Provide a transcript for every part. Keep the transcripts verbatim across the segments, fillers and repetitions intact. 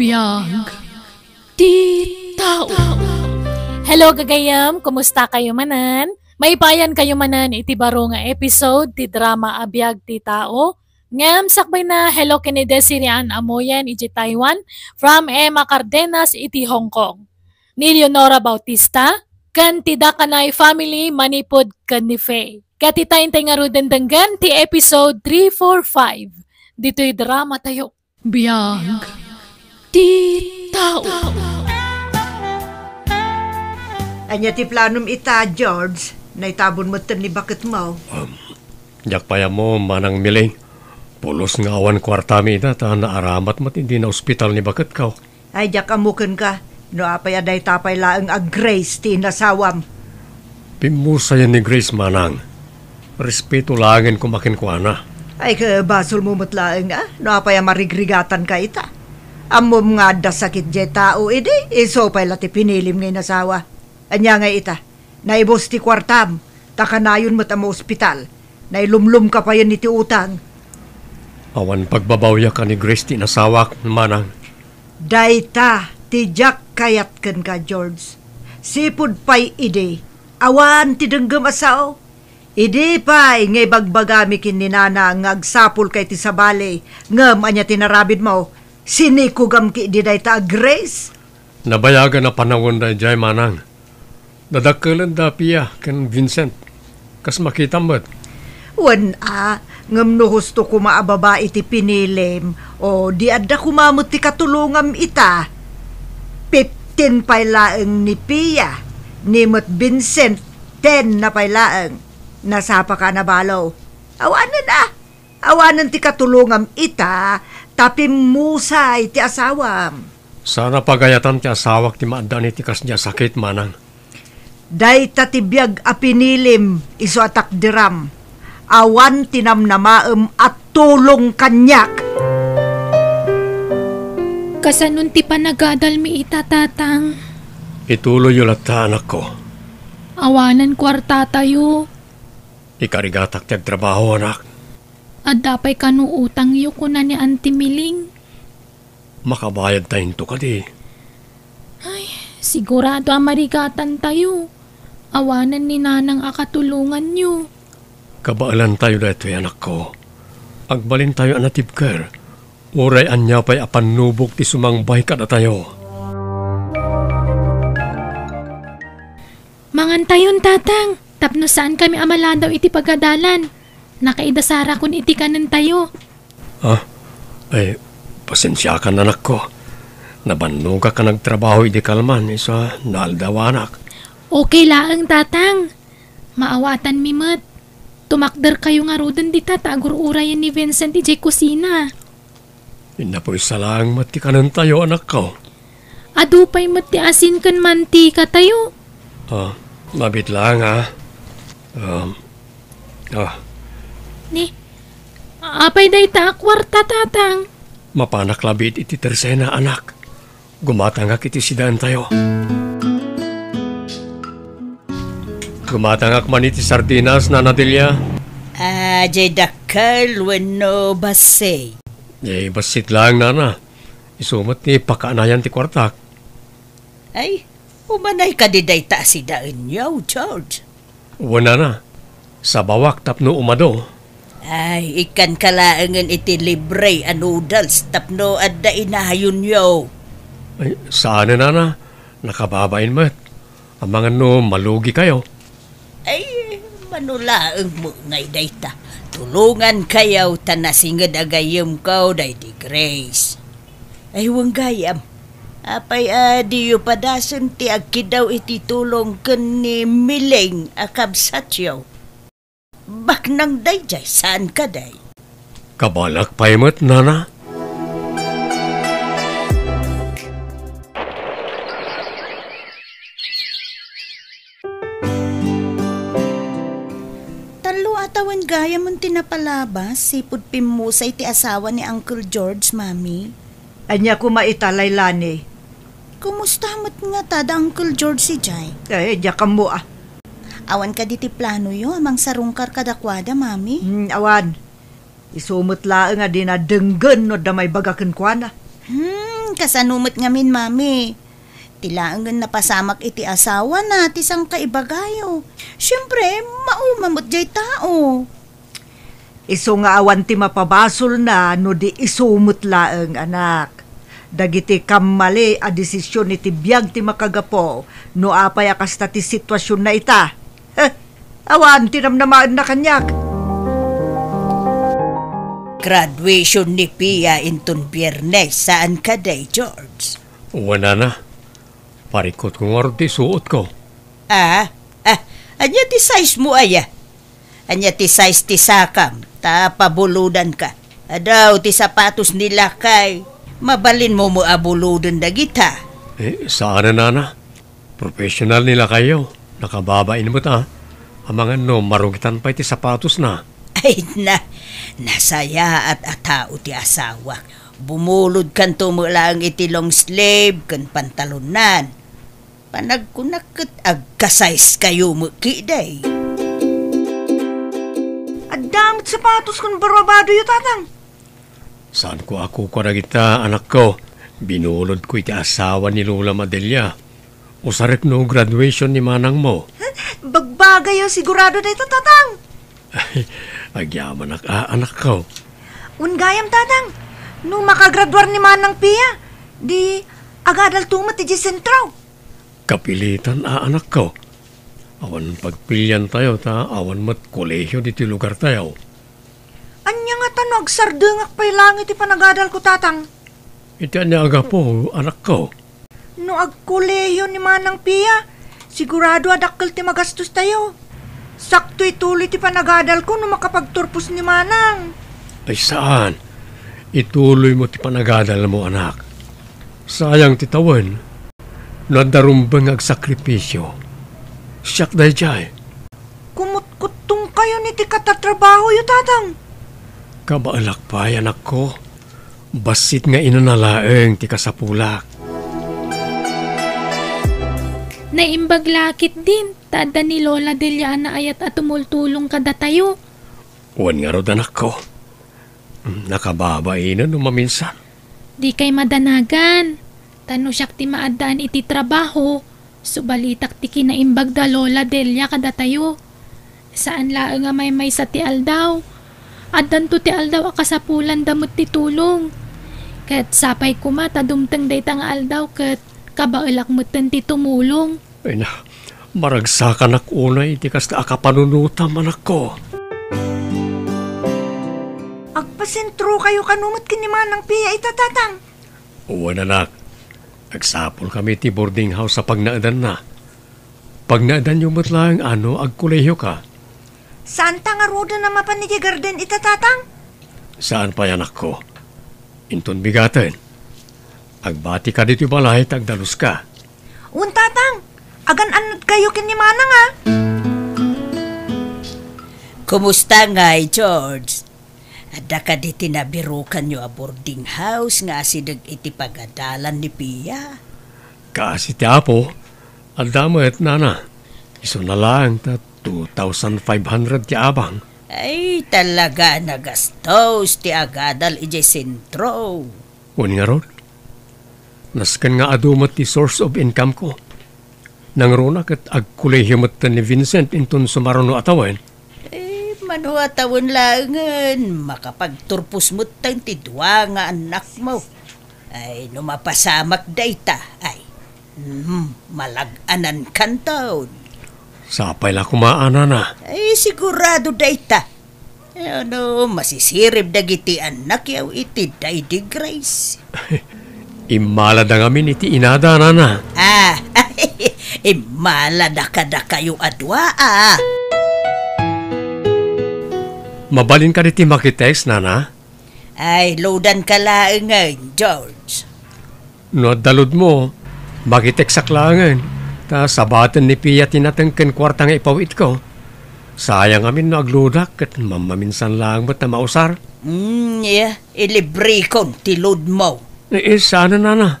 Biag ti tao. Hello, gagayem. Kumusta kayo manen? Maipayan kayo manen iti baro nga episode ti drama a Biag ti Tao. Ngem sakbayna, hello ken ni Desiree Ann Amoyan iti Taiwan, from Emma Cardenas iti Hong Kong, ni Leonora Bautista, ken ti Dakanay family manipud ken ni Faye. Ket ita intay ngaruden denggen ti episode three four five ditoy drama tayo. Biag ti tao. Ania ti planom ita, George? Naitabon metten ni baketmo. Um, diak pay ammo, Manang Miling. Pulos nga awan kuartami ida ta naaramat met idi naospital ni baketko. Ay, diak ammo kenka, no apay a dayta pay laeng a Grace ti inasawam. Pimmusayen ni Grace, Manang. Respeto laengen koma kenkuana. Ay, ket basolmo met laeng, a, no apay a marigrigatanka ita. Ammom nga adda sakit diay tao idi, isu pay la ti pinilim nga inasawa. Ania ngay ita? Naibus ti kuartam, ta kanayon met a maospital. Nailumlomka payen iti utang. Awan pagbabawiak a ni Grace ti inasawak, Manang. Dayta ti diak kayat kenka, George. Sipud pay idi, awan ti denggem a sao. Idi pay nga ibagbagami ken ni Nana nga agsapulka iti sabali, ngem ania ti narabidmo? Sinikugam ketdi dayta a Grace? Nabayagan a panawen daydiay, Manang. Dadakkelenda Pia ken Vincent. Kas makitam met. Wen a, ngem no husto koma a babai ti pinilim, o di adda koma met ti katulongam ita. Fifteen pay laeng ni Pia, ni met Vincent, ten na pay laeng. Nasapaka a nabalo. Awanen a, awanen ti katulongam ita, ta pimmusay ti asawam. Saan a pagayatan ti asawak ti maaddaan iti kasdi a sakit, Manang. Dayta ti biag a pinilim isu a takderam. Awan ti namnamaem a tulong kaniak. Kasanon ti panagadalmi ita, Tatang? Ituloyyo latta, anakko. Awanen kuartatayo. Ikarigatak ti agtrabaho, anak. Adda pay kano utangyo, kuna ni Auntie Miling. Makabayadta into kadi? Ay, sigurado a marigatantayo. Awanen ni Nanang a katulonganyo. Kabaelantayo daytoy, anakko. Agbalintayo a natibker. Uray ania pay a pannubok ti sumangbay kadatayo. Mangantayon, Tatang, tapno saankami a maladaw iti pagadalan. Nakaidasarakon iti kanentayo. Ah, ay, pasensiakan, anakko. Nabannogak a nagtrabaho idi kalman, isu a naaldawanak. Okay laeng, Tatang. Maawatanmi met. Tumakderkayo ngaruden dita ta agur-urayen ni Vincent idiay kusina. Innapoy sa laeng met ti kanentayo, anakko. Adu pay met ti asin ken mantikatayo. Ah, mabit laeng, ah. Um, ah. Ni, apay dayta a kuarta, Tatang? Mapanak labiit iti tersena, anak. Gumatangak iti sidaentayo. Gumatangak man iti sardinas, Nana Delia. Ah, diay dakkel wenno bassit? Eh, bassit laeng, Nana. Isu met ti pakaanayan ti kuartak. Ay, umanay kadi dayta a sidaenyo, George? Wen, Nana. Sabawak tapno umado. Ay, ikkanka laengen iti libre a noodles tapno adda inayonyo. Ay, saanen, Nana. Nakababain met. Amangan no malugikayo. Ay, mano laeng met ngay dayta. Tulongankayo ta nasinged a gayyemko daydi Grace. Ay, wen gayam. Apay a diyo padasen ti agkiddaw iti tulong ken ni Miling a kabsatyo? Baknang daydiay, saan kadi? Kabalak pay met, Nana. Tallo a tawen gayam ti napalabas, sipud pimmusay ti asawa ni Uncle George, Mami. Ania koma ita, Lailani? Kumusta met ngata da Uncle George idiay? Eh, diak ammo, ah. Awan kadi ti planoyo a mangsarungkar kadakuada, Mami? Hmm, awan. Isu met laeng a dina denggen no adda maibaga kenkuana. Hmm, Kasano met ngamin, Mami? Ti laengen napasamak iti asawana ti sangkaibagayo. Siempre, mauma met jay tao. Isu nga awan ti mapabasolna no di isu met laeng, anak. Dagiti kammali a desisyon iti biag ti makagapu no apay a kasta ti situasionna ita. Heh, awan ti namnamaenna kaniak. Graduation ni Pia inton Biernes, saan kadi, George? Wen, nana. Parikutko ngarud ti isuotko. Ah, ah, ania ti size mo, aya? Ania ti size ti sakam, ta pabulodanka? Adu ti sapatos ni lakay. Mabalinmo met a buloden dagita. Eh, saan a, nana. Professional ni lakayyo. Nakababain met, a. Amangan no marugitan pay ti sapatosna. Ay na, nasayaat a tao ti asawak. Bumulodkanto met laeng iti long sleeve ken pantalonnan. Panagkunak ket agka-size kayo met kidi. Adda met sapatos ken barbadoyo, tatang. Saanko a kukua dagita, anakko. Binulodko iti asawa ni Lola Madelia. Usarek no graduation ni manangmo. Bagbagayo, sigurado dayta, tatang. Agyamanak a, anakko. Wen gayam, tatang. No makagraduar ni Manang Pia, di agadalto met idiay sentro. Kapilitan a, anakko. Awan pagpiliantayo ta awan met kolehiyo ditoy lugartayo. Ania ngata no agsardengak pay laeng iti panagadalko, tatang? Iti ania a gapu, anakko? No agkolehiyo ni Manang Pia, sigurado a dakkel ti magastostayo. Sakto ituloy ti panagadalko no makapagturpos ni Manang. Ay saan. Ituloymo ti panagadalmo, anak. Sayang ti tawen. No adda rumbeng nga agsakripisio, siak daydiay. Kumutkuttongkayon iti katatrabahoyo, tatang. Kabaelak pay, anakko. Bassit nga inana laeng ti kasapulak. Naimbag la ketdin, ta adda ni Lola Delia a naayat a tumultulong kadatayo. Wen ngarud, anakko. Nakababainen no maminsan. Dikay madanagan, ta no siak ti maaddaan iti trabaho, subalitak ti kinaimbag da Lola Delia kadatayo. Saan laeng a maymaysa ti aldaw. Addanto ti aldaw a kasapulanda met ti tulong. Ket sapay koma ta dumteng dayta nga aldaw ket kabaelak metten ti tumulong. Ay na, maragsakanak unay iti kasta a kapanunotam, anakko. Agpasentrokayo kano met ken ni Manang Pia ita, tatang? Wen, anak. Agsapulkami iti boarding house a pagnaedanna. Pagnaedanyo met laeng a no agkolehioka. Saanta ngaruden a mapan idiay garden ita, tatang? Saan pay, anakko. Inton bigaten. Agbatika ditoy balay ta agdaluska. Wen, tatang. Agan-annadkayo ken ni Manang, a. Kumusta ngay, George? Adda kadi ti nabirukanyo a boarding house nga asideg iti pagadalan ni Pia? Kaasi ti Apo, adda met, nana. Isuna laeng ta two thousand five hundred ti abang. Ay, talaga a nagastos ti agadal idiay sentro. Wen ngarud, nasken nga adu met ti source of income ko. Nangruna ket agkolehiyo metten ni Vincent inton sumaruno a tawen. Eh, mano a tawen laengen, makapagturpos metten ti dua nga annakmo. Ay, no mapasamak dayta, ay, hmm, malag-anankanton. Sapay la koma, a, nana. Ay, sigurado dayta. Eh, ano, masisirib dagiti annakyo iti daydi Grace. Immalada ngamin iti inada, nana. Ah, immalada kadakayo a dua, a. Mabalin kadi ti makitext, nana? Ay, loadanka laengen, George. No adda loadmo, makitext-ak laengen, ta sabaten ni Pia ti nateng ken kuarta nga ipaw-itko. Sayang amin no agloadak ket mammaminsan laeng met a mausar. Mm, yeah, ilibrekon ti loadmo. Eh, eh, saan, nana.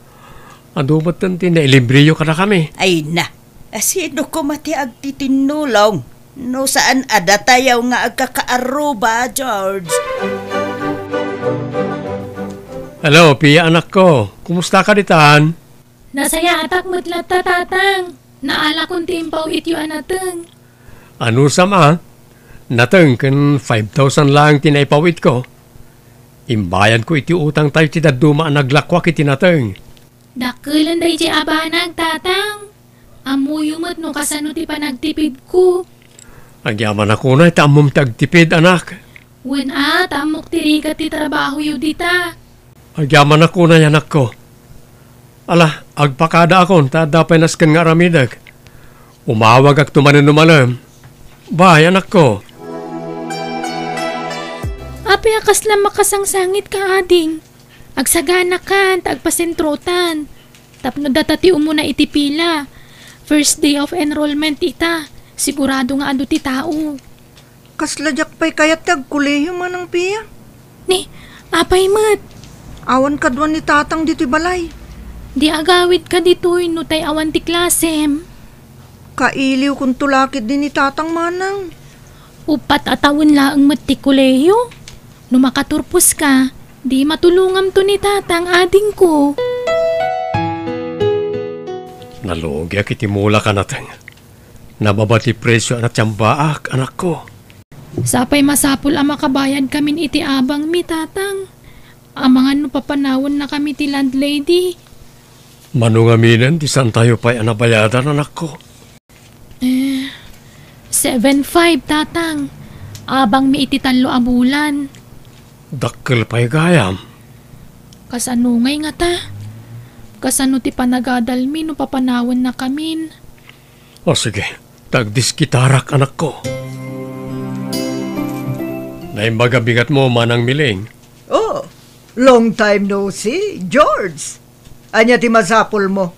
Adu metten ti nailibriyo kadakami. Ay na, sino koma ti agtitinnulong? No saan a datayaw nga agkakaarruba, George. Hello, Pia anakko. Kumusta ka ditan? Nasayaatak met latta, Tatang. Naalakon ti impaw-ityo a nateng. Anusam a? Nateng ken five thousand laeng ti naipaw-itko. Imbayadko iti utangtayo ti dadduma a naglakuak iti nateng. Dakkelen daydiay a banag, Tatang. Ammoyo met no kasano ti panagtipidko. Agyamanak unay ta ammom ti agtipid, anak. Wen a, ta ammok ti rigat ti trabahoyo dita. Agyamanak unay, anakko. Ala, agpakadaakon ta adda pay nasken nga aramidek. Umawagakto manen no malem. Bye, anakko. Apay a kasla makasangsangitka, ading? Agsaganakan ta agpasentrotan. Tapno data ti umuna iti pila. First day of enrollment ita. Sigurado nga adu ti tao. Kasla diak pay kayat ti agkolehiyo, Manang Pia. Ni, apay met? Awan kaduan ni Tatang ditoy balay. Di agawidka ditoy no tay awan ti klasem. Kailiwkonto la ketdi ni Tatang, Manang. Uppat a tawen laeng met ti kolehiyo. No makaturposka, di matulongamto ni Tatang, adingko. Nalugiak iti mulak a nateng. Nababa ti presio a natiambaak, anakko. Sapay masapul a makabayadkamin iti abangmi, Tatang. Amangan no papanawennakami ti landlady. Mano ngaminen ti saantayo pay a nabayadan, anakko? Eh, seven five, Tatang. Abangmi iti tallo a bulan. Dakkel pay gayam. Kasano ngay ngata? Kasano ti panagadalmi no papanawennakamin? O sige, ta agdiskitarak, anakko. Naimbag a bigatmo, Manang Miling. Oh, long time no see, George. Ania ti masapulmo?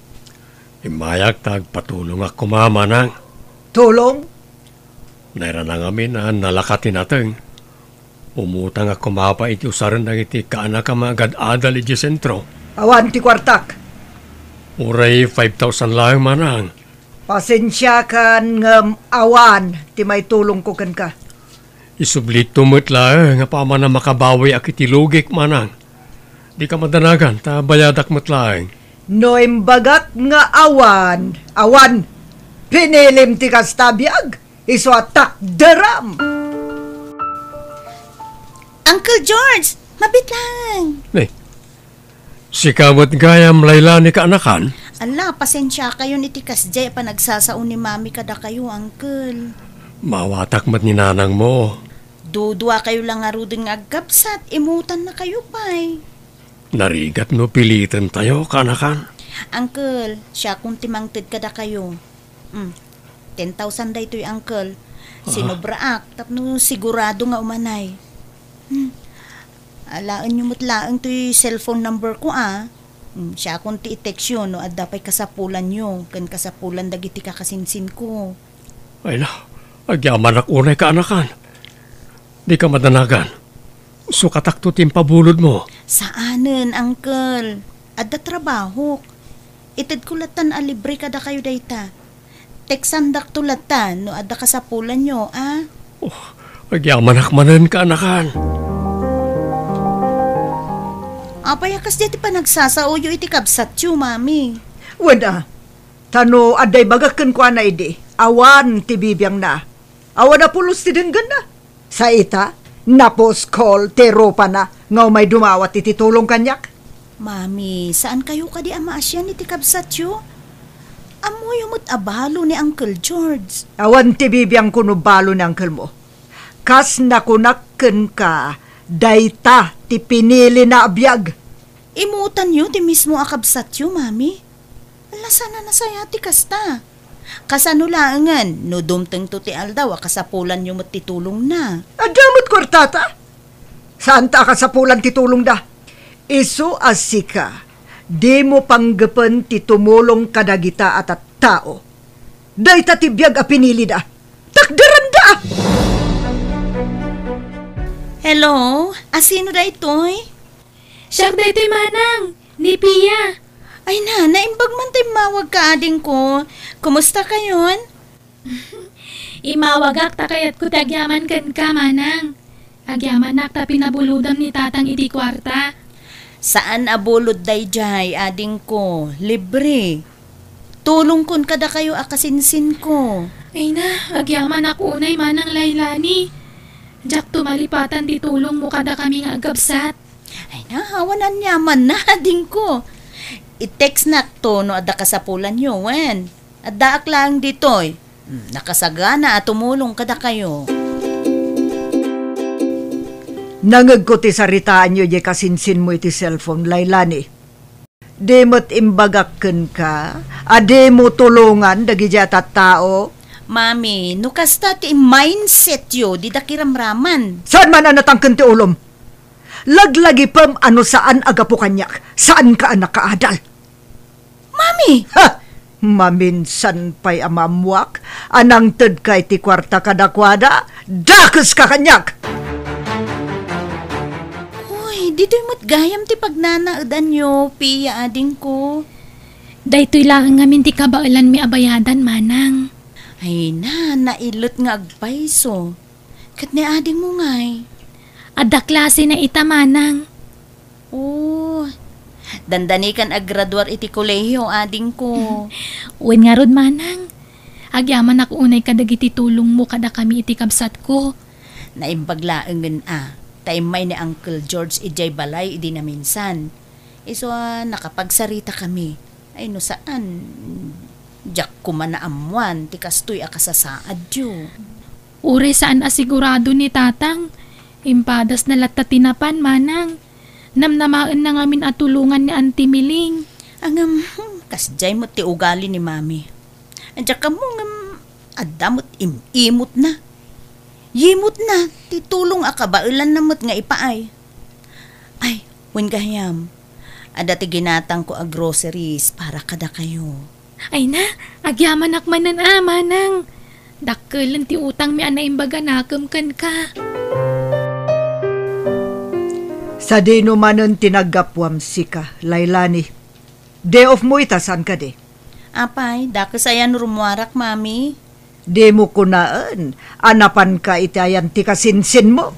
Immayak ta agpatulongak koma, Manang. Tulong? Nairana ngamin a nalaka ti nateng. Umutangak koma pay iti usaren dagiti kaanakam nga agad-adal idiay sentro. Awan ti kuartak. Uray five thousand laeng, Manang. Pasensiakan ngem awan ti maitulongko kenka. Isublitto met laeng a paman a makabawiak iti lugik, Manang. Dika madanagan ta bayadak met laeng. No imbagak nga awan, awan. Pinilim ti kasta a biag, isu a takderam. Uncle George, mabiit laeng. Ni, sika met gayam, Laila, ni kaanakan? Ala, pasensiakayon iti kasdiay a panagsasao ni Mami kadakayo, Uncle. Maawatak met ni nanangmo. Duduakayo la ngaruden nga agkabsat, imutannakayo pay. Narigat no pilitentayo, kaanakan? Uncle, siakon ti mangted kadakayo. Mm. Ten thousand daytoy, Uncle. Ah. Sinobraak tapno sigurado nga umanay. Hmm. Alaenyo met laeng toy cellphone number ko, a. Hmm, siakon ti i-textyo no adda pay kasapulanyo ken kasapulan dagiti kakasinsinko. Ay na, agyamanak unay, kaanakan. Dika madanagan. Sukatakto ti impabulodmo. Saanen, Uncle. Adda trabahok. Itedko lattan a libre kadakayo dayta. Teksandakto latta no adda kasapulanyo, a? Oh, agyamanak manen, kaanakan. Apay a kasdiay ti panagsasaoyo iti kabsatyo, Mami? Wen a, ta no adda ibagak kenkuana idi, awan ti bibiangna. Awan a pulos ti denggenna. Sa ita, napuskol ti rupana nga umay dumawat iti tulong kaniak. Mami, saankayo kadi a maasian iti kabsatyo? Ammoyo met a balo ni Uncle George. Awan ti bibiangko no balo ni unclemo. Kas nakunak kenka, dayta ti pinilina a biag. Imutanyo ti mismo a kabsatyo, Mami. Ala, saan a nasayaat ti kasta. Kasano laengen no dumtengto ti aldaw a kasapulanyo met ti tulongna? Adda met kuartata. Saanta a kasapulan ti tulongda. Isu a sika, dimo panggepen ti tumulong kadagita a tattao. Dayta ti biag a pinilida. Takderanda! Hello? Asino daytoy? Siak daytoy, manang, ni Pia. Ay na, naimbag man ta immawagka, adingko. Kumusta kayon? Immawagak ta kayatko ti agyaman kenka, manang. Agyamanak ta pinabulodam ni tatang iti kuarta. Saan a bulod daydiay, adingko. Libre. Tulongkon kadakayo a kasinsinko. Ay na, agyamanak unay, Manang Lailani. Diakto malipatan ti tulongmo kadakami nga agkabsat. Ay na, awan aniamanna, adingko. I-text nakto no adda kasapulanyo, wen. Addaak laeng ditoy. Hmm, nakasagana a tumulong kadakayo. Nangegko ti saritaanyo diay kasinsinmo iti cellphone, Lailani. Di met imbagak kenka a dimo tulongan dagidiay a tattao? Mami, no kasta ti mindsetyo, dida kiramraman. Saan man a natangken ti ulom? Laglagipem a no saan a gapu kaniak, saanka a nakaadal. Mami! Ha! Maminsan pay a maammuak a nangtedka iti kuarta kadakuada, dakeska kaniak! Uy, ditoy met gayam ti pagnanaedanyo, Pia, adingko. Daytoy laeng ngamin ti kabaelanmi a bayadan, Manang. Ay na, nailet nga agpayso. Ket ni adingmo ngay? Adda klasena ita, Manang. Oh, dandanikan aggraduar iti kolehiyo, adingko. Wen ngarud, Manang. Agyamanak unay kadagiti tulongmo kadakami iti kabsatko. Naimbag laengen a, ta immay ni Uncle George idiay balay idi naminsan. Isu a, nakapagsaritakami. Ay, no saan, diak koma naammuan ti kastoy a kasasaadyo. Uray saan a sigurado ni Tatang, impadasna latta ti napan, Manang. Namnamaenna ngamin a tulongan ni Auntie Miling. Ngem, hmm, kasdiay met ti ugali ni Mami. Diak ammo ngem adda met im-imotna. Yimotna ti tulong a kabaelanna met nga ipaay. Ay, wen gayam, adda ti ginatangko a groceries para kadakayo. Ay na, agyamanak manen a, Manang. Dakkelen ti utangmi a naimbag a nakem kenka. Sadino manen ti naggapuam sika, Lailani? Day off mo ita, saan kadi? Apay, dakes aya no rummuarak, Mami. Dimo kunaen a napanka iti ayan ti kasinsinmo?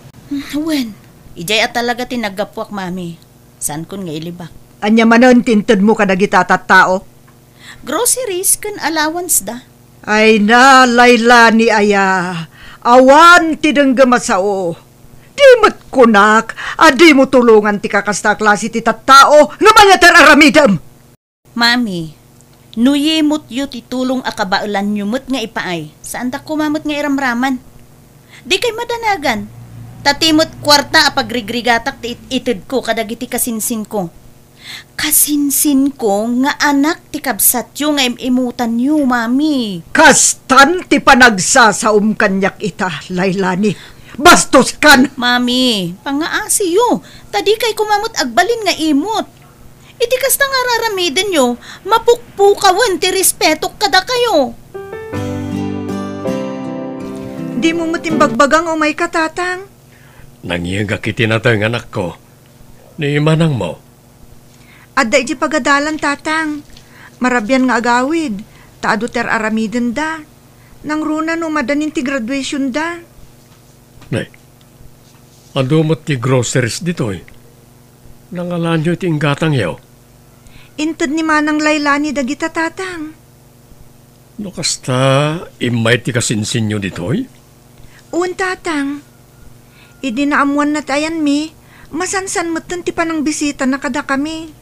Wen, idiay a talaga ti naggapuak, Mami. Saankon nga ilibak. Ania manen ti intedmo kadagita a tattao? Groceries ken allowance da. Ay na, Lailani aya, awan ti denggem a sao. Di met kunak a dimo tulongan ti kakasta a klase ti tattao nga mangyat ar-aramidem. Mami, no yimotyo ti tulong a kabaelanyo met nga ipaay, saandak koma met nga iramraman. Dikay madanagan, ta ti met kuarta a pagrigrigatak ti it-itedko kadagiti kasinsinko. Kasinsinko nga anak ti kabsatyo nga im-imutanyo, Mami. Kastan ti panagsasaom kaniak ita, Lailani. Bastoskan! Mami, pangaasiyo, ta dikay koma met agbalin nga imot. Iti kasta nga ar-aramidenyo, mapukpukawen ti respetok kadakayo. Dimo met imbagbaga nga umayka, Tatang? Nangyegak iti nateng, anakko. Ni manangmo? Adda idiay pagadalan, Tatang. Marabian nga agawid, ta adu ti ar-aramidenda. Nangruna no madanin ti graduationda. Nay, adu met ti groceries ditoy. Nangalaanyo iti inggatangyo? Inted ni Manang Lailani dagita, Tatang. No kasta, immay ti kasinsinyo ditoy? Wen, Tatang. Idi naammoanna ti ayanmi, masansan metten ti panangbisitana kadakami.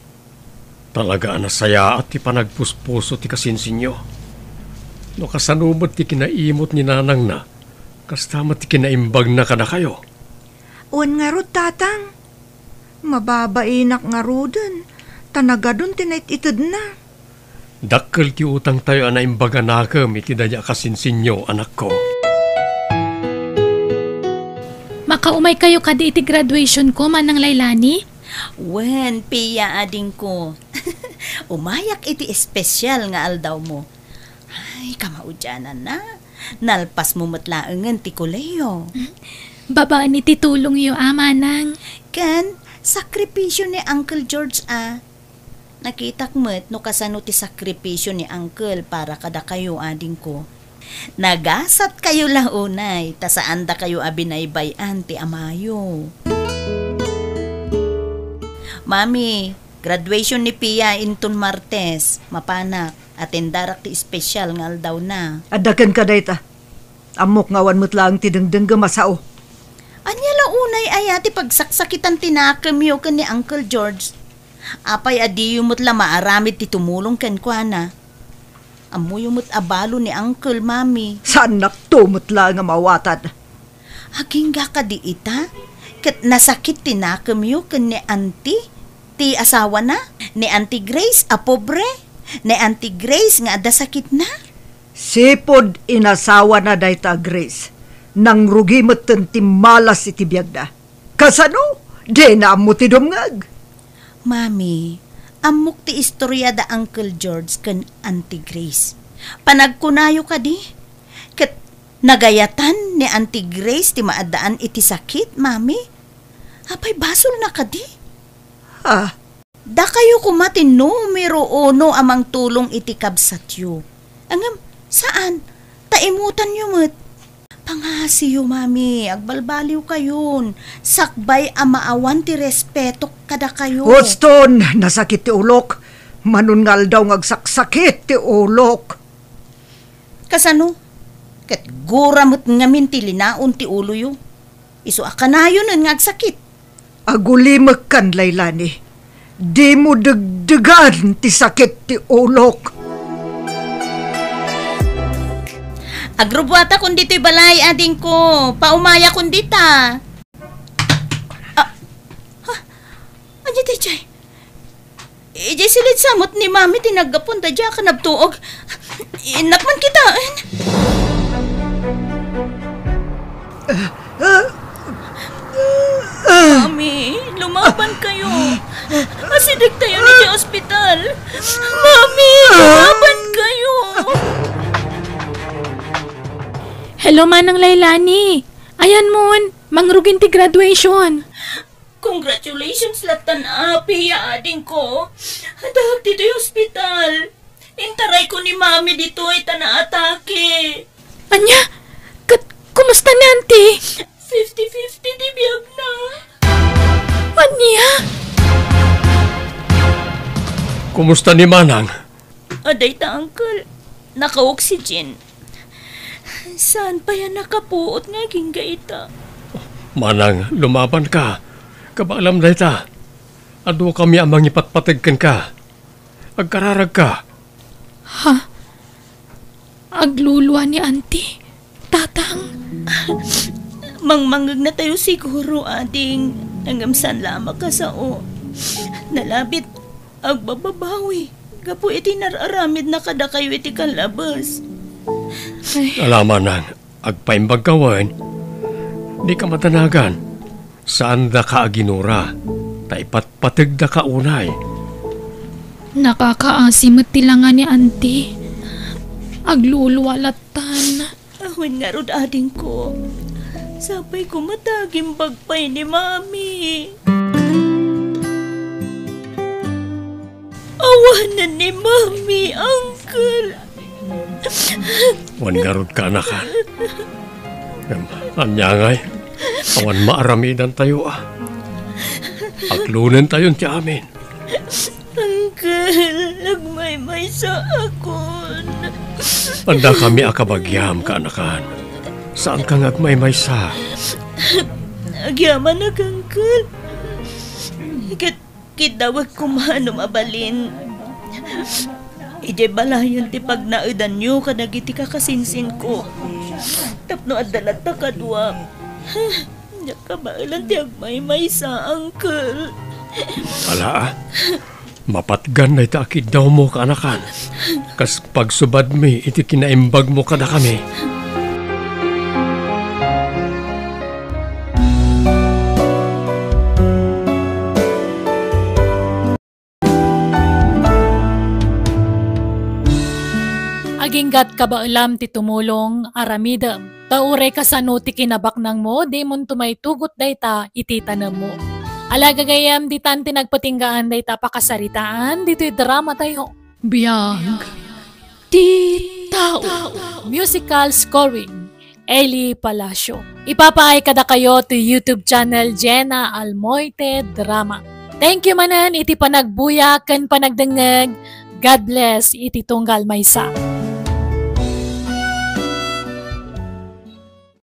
Talaga a nasayaat ti panagpuspuso ti kasinsinyo. No kasano met ti kinaimot ni nanangna, kasta met ti kinaimbagna kadakayo. Wen ngarud, Tatang. Mababainak ngaruden, ta nagadun ti nait-itedna. Dakkel ti utangtayo a naimbag a nakem iti daydiay a kasinsinyo, anakko. Makaumaykayo kadi iti graduationko, Manang Lailani? Wen, Pia, adingko. Umayak iti espesyal nga aldawmo. Ay, kamaudiananna. Nalpasmo met laengen ti kolehiyo. Babaen iti tulongyo a, Manang. Ken sakripisio ni Uncle George a. Nakitak met no kasano ti sakripisio ni Uncle para kadakayo, adingko. Nagasatkayo la unay, ta saandakayo a binaybay-an ti amayo. Mami, graduation ni Pia inton Martes. Mapanak, atendarak ti espesyal nga aldawna. Adda kenka dayta. Ammok nga awan met laeng ti dengdenggem a sao. Ania la unay aya ti pagsaksakitan ti nakemyo ken ni Uncle George? Apay a diyo met la maaramid ti tumulong kenkuana? Ammoyo met a balo ni Uncle, Mami. Saannakto met laeng a maawatan. Agingga kadi ita? Ket nasakit ti nakemyo ken ni Auntie, ti asawana? Ni Auntie Grace a pobre? Ni Auntie Grace nga adda sakitna? Sipud inasawana dayta a Grace, nangrugi metten ti malas iti biagda. Kasano? Dina ammo ti dumngeg. Mami, ammok ti istorya da Uncle George ken Auntie Grace. Panagkunayo kadi? Ket nagayatan ni Auntie Grace ti maaddaan iti sakit, Mami? Apay basolna kadi? Ah. Dakayo koma ti numero uno a mangtulong iti kabsatyo. Ngem, saan, ta imutanyo met. Pangasiyo, Mami, agbalbaliwkayon. Sakbay a maawan ti respetok kadakayo. Houston, nasakit ti ulok. Manon nga aldaw nga agsaksakit ti ulok. Kasano? Ket gura met ngamin ti linaon ti uloyo. Isu a kanayonen nga agsakit. Agulimekkan, Lailani. Dimo degdegan ti sakit ti ulok. Agrubbuatakon ditoy balay, adingko. Paumayakon dita. Ah, ha? Ania daydiay? Idiay silid sa met ni Mami ti naggapuan daydiay a kanabtuog. Innak man kitaen. Mami, lumaban kayo. Asideg tayo ni ti ospital. Mami, lumaban kayo. Hello, Manang Lailani. Ayan mon, mangrugin ti graduation. Congratulations lattan, Api, ya adingko. Addaak ditoy ospital. Intarayko ni Mami ditoy ta naatake. Ania? Ket kumusta ni Auntie? Fifty fifty ti biagna. Ania? Kumusta ni Manang? Adda ita, Uncle. Naka-oxygen. Saan pay a nakapuot nga agingga ita? Manang, lumabanka. Kabaelam dayta. Adukami a mangipatpateg kenka. Agkararagka. Ha? Aglulua ni Auntie? Tatang? Mangmangegnatayo siguro, ading. Ngem saan la a makasao. Nalabit, agbababawi gapu iti nar-aramidna kadakayo iti kallabes. Ay. Ala, Manang, agpaimbagka wen. Dika madanagan. Saandaka a ginura, ta ipatpategdaka unay. Nakakaasi met ti langa ni Auntie. Aglulua lattan. Awan ngarud, adingko. Sapay koma ta agimbag pay ni Mami. Awanen ni Mami, Uncle. Wen ngarud, kaanakan. Ngem, ania ngay? Awan maaramidantayo a. Aglonentayon ti amin. Uncle, agmaymaysaakon. Addakami a kabagiam, kaanakan. Saanka nga agmaymaysa. Agyamanak, Uncle. Ket kiddawek koma no mabalin. Idiay balayen ti pagnaedanyo kadagiti kakasinsinko. Tapno adda latta kadua. Diak kabaelan ti agmaymaysa, Uncle. Ala, a. Mapatgan dayta a kiddawmo, kaanakan. Kas pagsubadmi iti kinaimbagmo kadakami. Aginggat kabaelam ti tumulong, aramidem. Ta uray kasano ti kinabaknangmo, dimonto maitugot dayta iti tanemmo. Ala, gagayyem, ditan ti nagpatinggaan dayta a pakasaritaan ditoy dramatayo. Biag ti tao. Musical scoring, Eli Palacio. Ipapaay kadakayo ti YouTube channel Jenna Almoite Drama. Thank you manen iti panagbuya ken panagdengngeg. God bless iti tunggal maysa.